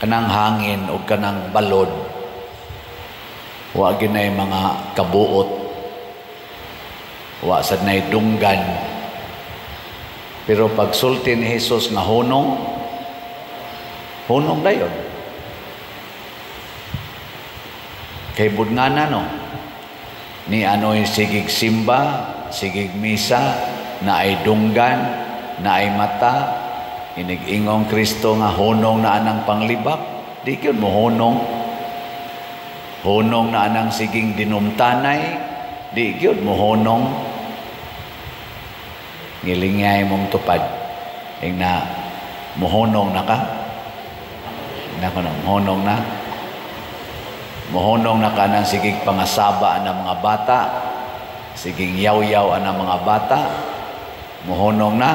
Kanang hangin o kanang balod, wa ginay mga kabuot, wa sad nay dunggan. Pero pagsulti ni Jesus nga hunong, hunong dayon. Kay budngana, no? Ni ano'y sigig simba, sigig misa, na ay dunggan, na ay mata, inig-ingong Kristo nga hunong na anang panglibak, di gyud mo hunong. Hunong na anang siging dinumtanay, di gyud mo hunong. Ngilingay mong tupad. Ing na muhunong na ka? Nako na, muhunong na. Muhunong na ka ng sigig pangasaba ang mga bata, siging yaw-yaw ang mga bata, muhunong na.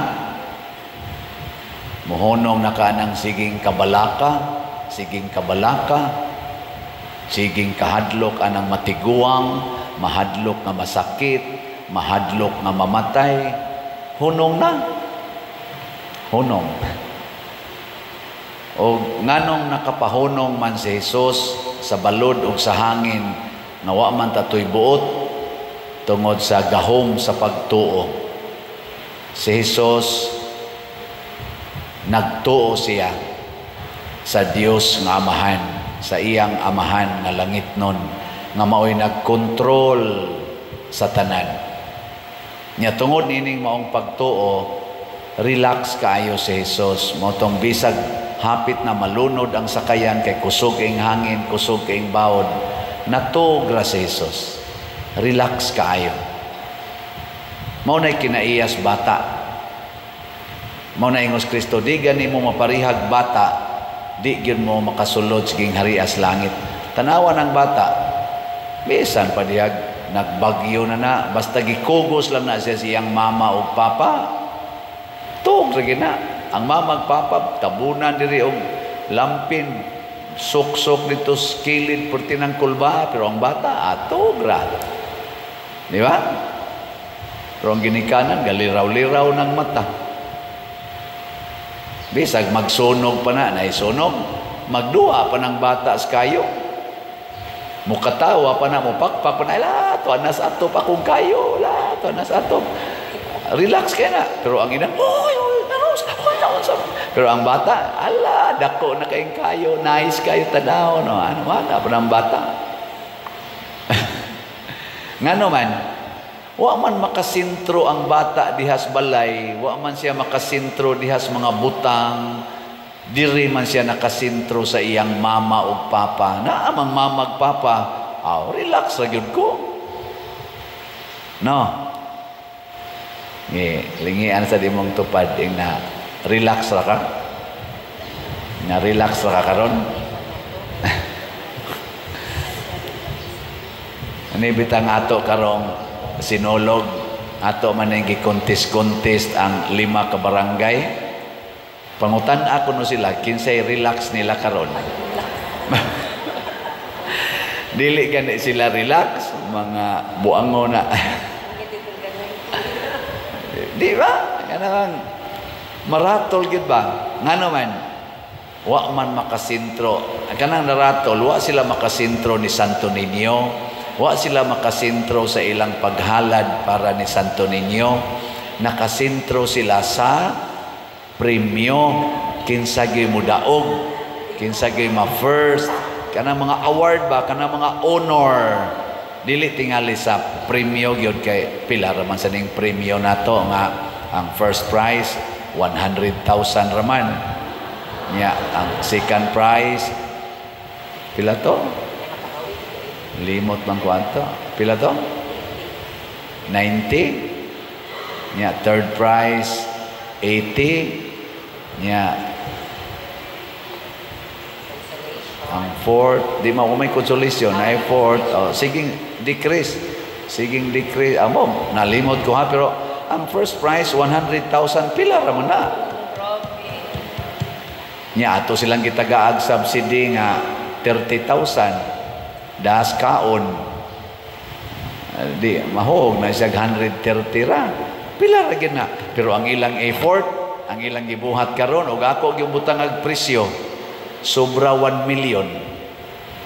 Muhunong na ka ng siging kabalaka, siging kabalaka, siging kahadlok anang matiguang, mahadlok nga masakit, mahadlok nga mamatay. Hunong na. Hunong. O nganong nakapahunong man si Jesus sa balod ug sa hangin nga wa man tatoy buot? Tungod sa gahom sa pagtuo. Si Jesus, nagtuo siya sa Dios nga Amahan, sa iyang Amahan nga langitnon, nga maoy nagkontrol sa tanan. Nya tungod nining maong pagtuo, relax kaayo si Jesus. Mao tong bisag hapit na malunod ang sakayan kay kusog ing hangin, kusog ing bawod, natuog ra si Jesus. Relax kaayo. Mao nay kinaiyas bata. Mao na ingos Kristo, di gani mo maparihag bata, di gyud mo makasulod sa gingharias langit. Tanawa ng bata, bisan pa dihag nagbagyo na na, basta gikugos lang na siya siyang mama o papa, tuog ra gyud na. Ang mama ug papa, tabunan diri og lampin, suksok dito sa kilid perti ng kulba, pero ang bata, atog ra. Di ba? Pero ang ginikanan, galiraw-liraw ng mata. Bisag magsunog pa na, naisunog, magduwa pa ng bata sa kayo. Mukatawa pa na, mupakpak pa na, la, tuwa na sa atop akong kayo, la, tuwa na sa atop. Relax kaya na. Pero ang ina, oy, oy, naros, oy, naros. Pero ang bata, ala, dako na kayong kayo, nice kayo, tanaw, no? Ano, wala pa ng bata. Ngano man, wa man makasintro ang bata dihas balay, wa man siya makasintro dihas mga butang, diri man siya nakasintro sa iyang mama ug papa. Naa mang mama ug papa, aw, relax ra gyud ko. No. Ngi, lingian sa dimong tupad ing na relax ra ka. Na relax ra ka karon. Ani bitang ato karong sinulog, ato man ang gi-contest-contest ang 5 ka barangay. Pangutan ako no sila kinsay relax nila karon. Dili gani sila relax, mga buango na. Di ba? Kanang maratol gid ba? Ngano man? Wa man makasintro. Kanang naratol, wa sila makasintro ni Santo Niño. Wa sila makasintro sa ilang paghalad para ni Santo Niño. Nakasintro sila sa premyo, kinsa gyud mo daog, kinsa gyud ma first, kanang mga award ba, kanang mga honor. Dili tingali sa premyo gyud kay pila ra man sa ning premyo nato nga ang first prize 100,000 raman. Nya ang second prize pila to? Limot bang kwanto? Pila to? 90. Nya third prize 80. Nya ang fourth, di mo may consolation, ay fourth, oh, siging decrease. Siging decrease. Amo, nalimot ko ha, pero ang first prize 100,000 pila ra man na. Nya ato silang gitagaag subsidy nga 30,000. Das kaon. Di mahog na siya 130 ra. Pila ra gyud na. Pero ang ilang effort, ang ilang gibuhat karon og ako gyud butang ag presyo. Sobra 1 million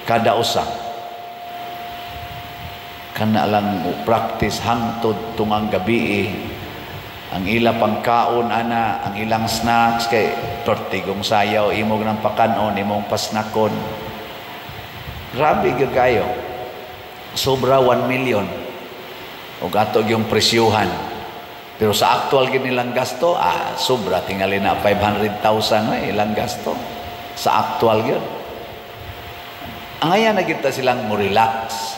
kada usa. Kana lang practice hangtod tungang gabi. Ang ila pangkaon ana, ang ilang snacks, kay pertigong sayaw, imong nang pakanon, imong pasnakon. Grabe gyud kayo. Sobra 1 million. Ug ato yung presyuhan. Pero sa actual gyud nilang gasto, sobra tingali na 500,000 eh, ilang gasto. Sa actual gyud. Ang aya na kita silang mo relax.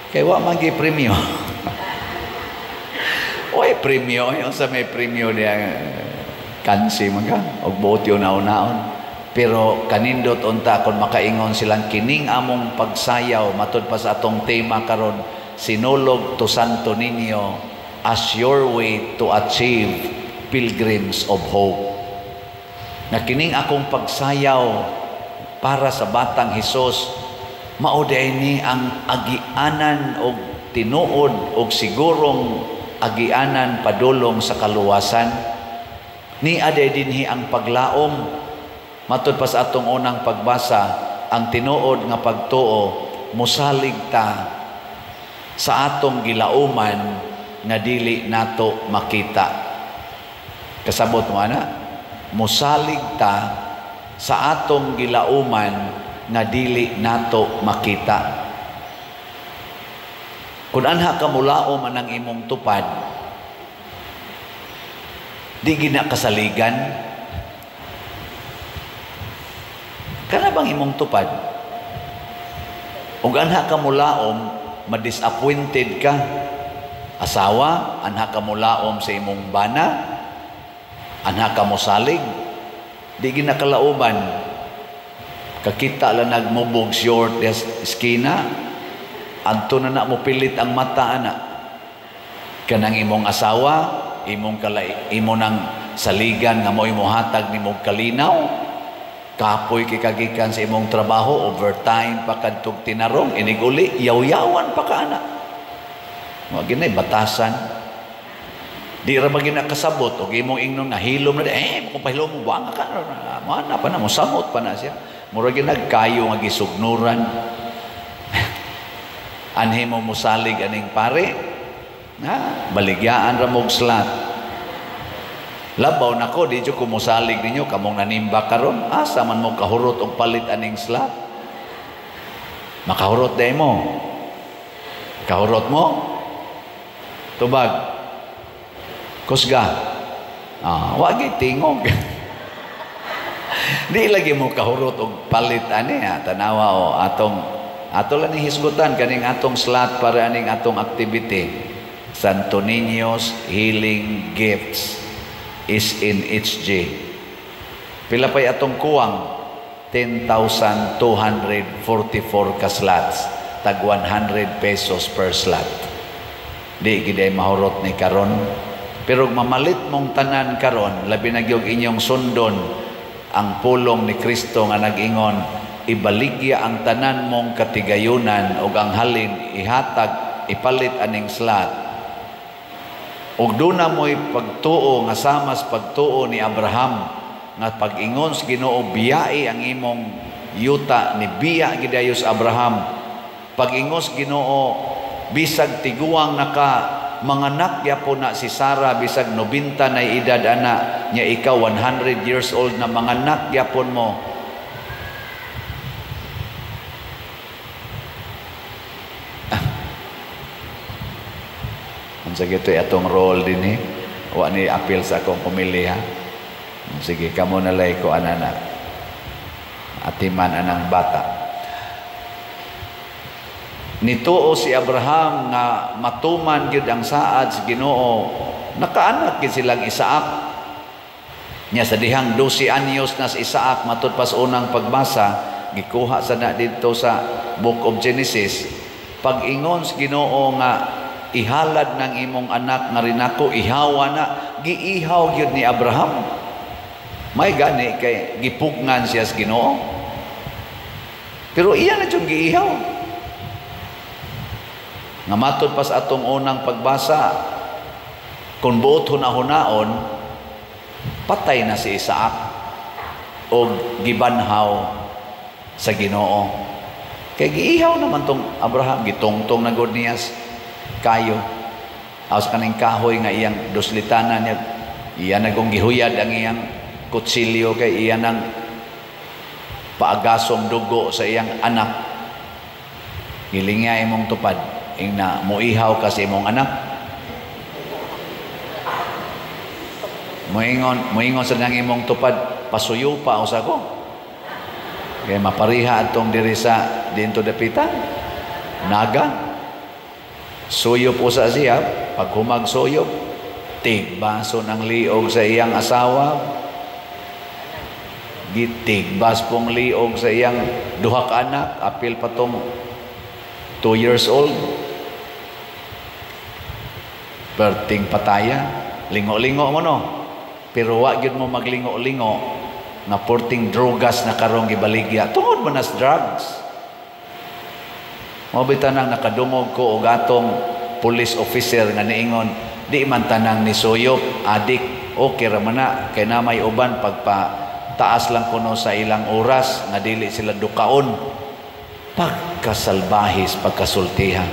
Kay wa man gyud premyo. Oy, premyo, yung sa may premyo niya kansi man ka og buot yun naon-naon. Pero kanindot unta kon makaingon silang kining among pagsayaw matud pa sa atong tema karon, Sinulog to Santo Niño as your way to achieve pilgrims of hope. Na kining akong pagsayaw para sa batang Hesus, mao diay ni ang agianan og tinuod og sigurong agianan padulong sa kaluwasan. Ni aday dinhi ang paglaom. Matud pa sa atong unang pagbasa, ang tinuod nga pagtuo mosalig ta sa atong gilauman nga dili nato makita. Kasabot mo ana? Mosalig ta sa atong gilauman nga dili nato makita. Kung anha ka mulaom anang imong tupad, di gina kasaligan. Kana bang imong tupad? Ug anha ka mulaom, madisappointed ka. Asawa, anha ka mulaom sa imong bana, anha ka mosalig, di gina kalauman. Kakita lang nagmubog short eskina, adto na na mo pilit ang mata ana. Kanang imong asawa, imong kalay, imo nang saligan nga mo'y mohatag nimong kalinaw, kapoy kay kagikan sa imong trabaho, overtime pa kadtog tinarong, iniguli, yaw-yawan pa ka ana. Wa ginay batasan. Di ra ba ginakasabot og imong ingnon nga hilom na kung pahilom mo buang ka mana pa na mosamot pa na siya. Mura ginagkayo nga gisugnuran. Anhi mo mosalig aning pare, na baligyaan ra mog slat. Labaw nako di jud ko mosalig ninyo kamong nanimba karon, asa man mo kahurot og palit aning slat? Makahurot day mo. Kahurot mo? Tubag. Kusga. Wa gyud tingog. Di lagi mo kahurot og palit ani ha. Tanawa o atong ato lang ni hisgutan kaning atong slot para aning atong activity. Santo Niño's Healing Gifts is in HG. Pila pa'y atong kuwang? 10,244 ka slots. Tag 100 pesos per slot. Di giday mahurot ni karon. Pero mamalit mong tanan karon, labi na gyud inyong sundon ang pulong ni Kristo nga nag-ingon, ibaligya ang tanan mong katigayunan ug ang halin ihatag, ipalit aning slot. Ug duna mo'y pagtuo nga samas pagtuo ni Abraham nga pag-ingon sa Ginoo biyai ang imong yuta, ni biya gidayo sa Abraham. Pag-ingon sa Ginoo bisag tiguang naka manganak gyapon na si Sarah, bisag 90 na edad ana nya, ikaw 100 years old na manganak gyapon mo. Unsa gito'y atong role dinhi? Wa ni appeal sa akong pamilya. Sige, kamo na lay ko anana. Atiman anang bata. Nituo si Abraham nga matuman gyud ang saad sa Ginoo. Nakaanak gyud silang Isaac. Nya sa dihang 12 anyos na si Isaac, matud pa sa unang pagbasa, gikuha sa na didto sa Book of Genesis. Pag-ingon sa Ginoo nga ihalad ng imong anak nga rinako, ihawa na, giihaw gyud ni Abraham. May gani kay gipugngan siya sa Ginoo. Pero iya na jud giihaw. Nga matud pa sa atong unang pagbasa, kung buot hunahunaon, patay na si Isaac. Og gibanhaw sa Ginoo. Kay giihaw naman tong Abraham, gitungtong na gud niya kayo. Aos kaning kahoy nga iyang duslitanan niya, iya nagong gihuyad ang iyang kutsilyo kay iya nang paagasong dugo sa iyang anak. Gilingya imong tupad, ingna muihaw ka sa imong anak. Muingon sa nang imong tupad, pasuyo pa usa ko. Kay mapariha atong diri sa dinto dapitan. Naga. Suyop usa siya, paghumag suyop, tigbaso ng liog sa iyang asawa. Gitigbas pong liog sa iyang duha ka anak, apil pa tong 2 years old. Perting pataya, lingo-lingo mo no. Pero wa gyud mo maglingo-lingo nga porting drogas na karong gibaligya. Tungod man nas drugs. Mao bitaw nang nakadungog ko og atong police officer nga niingon, di man tanang nisuyop, adik, okay ra man na kay na may uban pagpa taas lang kuno sa ilang oras nga dili sila dukaon. Pagkasalbahis, pagkasultiha.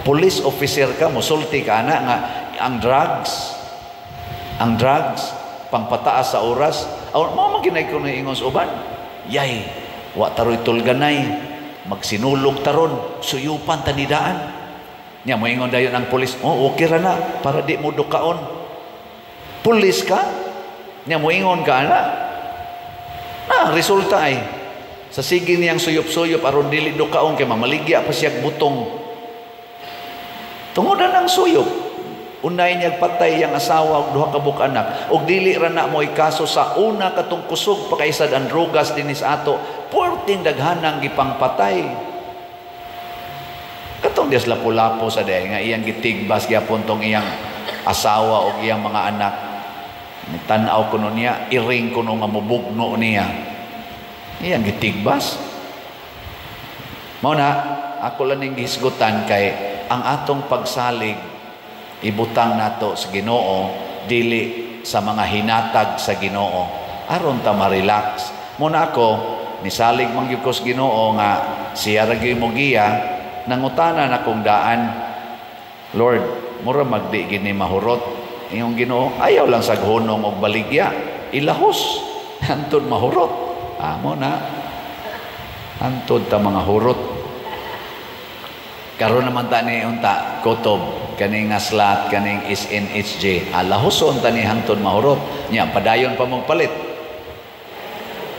Police officer ka, musulti ka ana nga ang drugs pangpataas sa oras. Aw mao man ginay ko ingon sa uban. Yay, wa taroy tulganay, magsinulog taron, suyupan tanidaan. Nya moingon dayon ang pulis, "Oh, okay ra na para di mo dukaon." Pulis ka? Nya moingon ka ana. Na resulta ay sa sige niyang suyop-suyop aron dili dukaon kay mamaligya pa siya butong. Tungod na ng suyop, unay niya patay yang asawa og duha ka buok anak. Og dili ra na mo'y kaso sa una katong kusog pa kaysad ang drogas dinhi sa ato, puwerteng daghanang gipangpatay. Katong dias Lapu-Lapu sa day nga iyang gitigbas gyapon tong iyang asawa og iyang mga anak. Tan-aw kuno niya, iring kuno nga mobugno niya. Iyang gitigbas. Mao na ako lang ning gihisgutan kay ang atong pagsalig ibutang nato sa Ginoo, dili sa mga hinatag sa Ginoo aron ta ma-relax. Mao na ako nisalig man gyud ko sa Ginoo nga siya ra gyud mo giya, nangutana na kong daan, "Lord, mura magdi gini mahurot." Iyong Ginoo, "Ayaw lang sa hunong og baligya, ilahos hantod mahurot." Amo na hantod ta mga hurot. Karon naman ta ni unta kutob kaning nga slot kaning SNHJ, alahoson ta ni hantod mahurot. Nya padayon pa mong palit,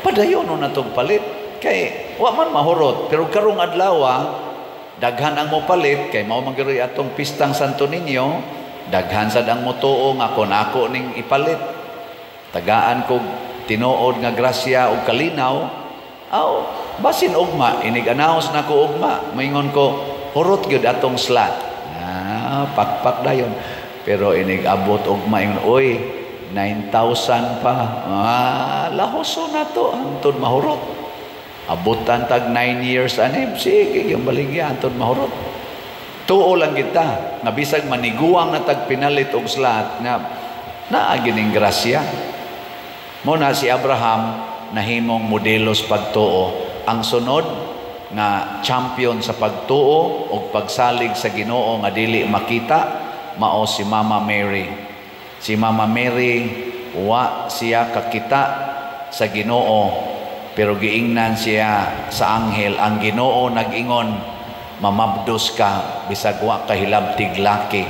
padayon no natong palit kay wa man mahurot. Pero karong adlaw daghan ang mopalit kay mao man gyud atong pistang Santo Niño, daghan sad ang motuo nga kon ako ning ipalit, tagaan kog tinuod nga grasya ug kalinaw. Aw basin ugma inig-announce nako ugma, moingon ko hurot gyud atong slot, pakpak dayon. Pero inig abot ugma ingon, "Oy, 9,000 pa." Lahoso na to hantod mahurot. Abutan tag 9 years ani, sige yung baligya hantod mahurot. Tuo lang kita nga bisag maniguang na tag pinalit og slot nga naa gining grasya. Mo na si Abraham nahimong modelo sa pagtuo. Ang sunod nga champion sa pagtuo og pagsalig sa Ginoo nga dili makita mao si Mama Mary. Si Mama Mary wa siya kakita sa Ginoo, pero giingnan siya sa anghel. Ang Ginoo nag-ingon, "Mamabdos ka bisag wa ka hilabtig laki."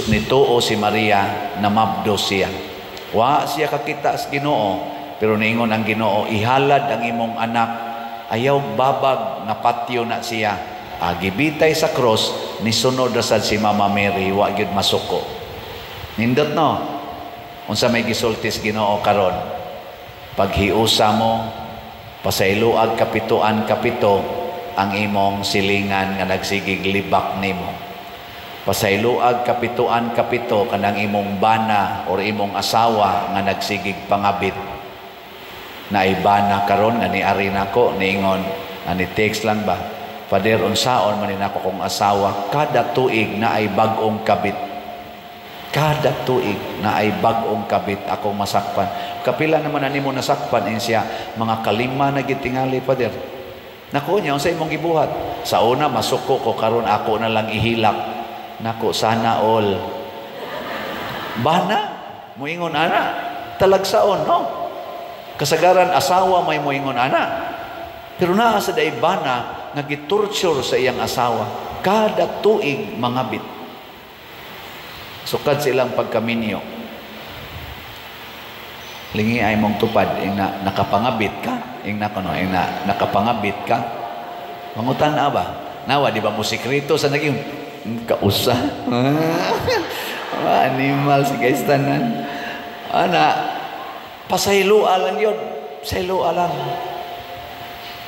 Nituo si Maria, namabdos siya. Wa siya kakita sa Ginoo, pero niingon ang Ginoo, "Ihalad ang imong anak." Ayaw babag nga patyo na siya. Gibitay sa cross, nisunod ra sad si Mama Mary, wa gyud masuko. Nindot no? Unsa may gisulti sa Ginoo karon? Paghiusa mo, pasayloag kapituan kapito ang imong silingan nga nagsigig libak nimo. Pasayloag kapituan kapito kanang imong bana or imong asawa nga nagsigig pangabit. Naibana karon nga niari nako niingon, ani text lang ba, "Father, unsaon man ni nako kong asawa, kada tuig na ay bag-ong kabit." Kada tuig na ay bag-ong kabit akong masakpan. "Kapila naman ani mo nasakpan?" Ingon siya, "Mga kalima na gitingali, Father." "Nako, nya unsa imong gibuhat?" "Sa una masuko ko, karon ako na lang ihilak." Nako, sana all. Bana, muingon ana, talagsaon, no? Kasagaran asawa may muingon ana. Pero naa sa day bana nga gitorture sa iyang asawa kada tuig mangabit. Sukad silang pagkaminyo. Lingi ay mong tupad, ing na, "Nakapangabit ka?" Ing na kuno, ing na, "Nakapangabit ka?" Mangutan na ba? Nawa, di ba mo sikreto sa naging kausa? Animal si guys tanan. Ana, pasayloa lang yun. Pasayloa lang.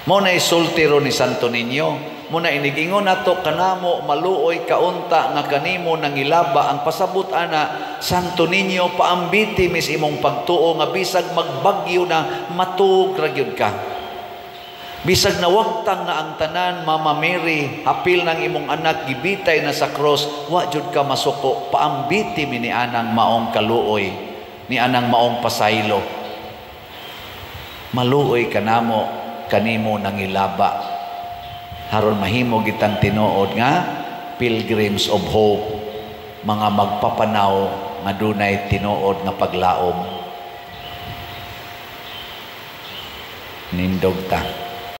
Mo na isultiro ni Santo Niño. Mo na inigingon nato kanamo, "Maluoy kaunta nga kanimo nangilaba." Ang pasabot ana, Santo Niño, paambiti mis imong pagtuo nga bisag magbagyo na, matug ra gyud ka. Bisag nawagtang na ang tanan, Mama Mary, hapil ng imong anak gibitay na sa cross, wa jud ka masuko. Paambiti mi ni anang maong kaluoy, ni anang maong pasaylo. Maluoy kanamo kanimo nangilaba. Haron mahimo gitang tinuod nga pilgrims of hope, mga magpapanaw nga dunay tinuod nga paglaom. Nindog ta.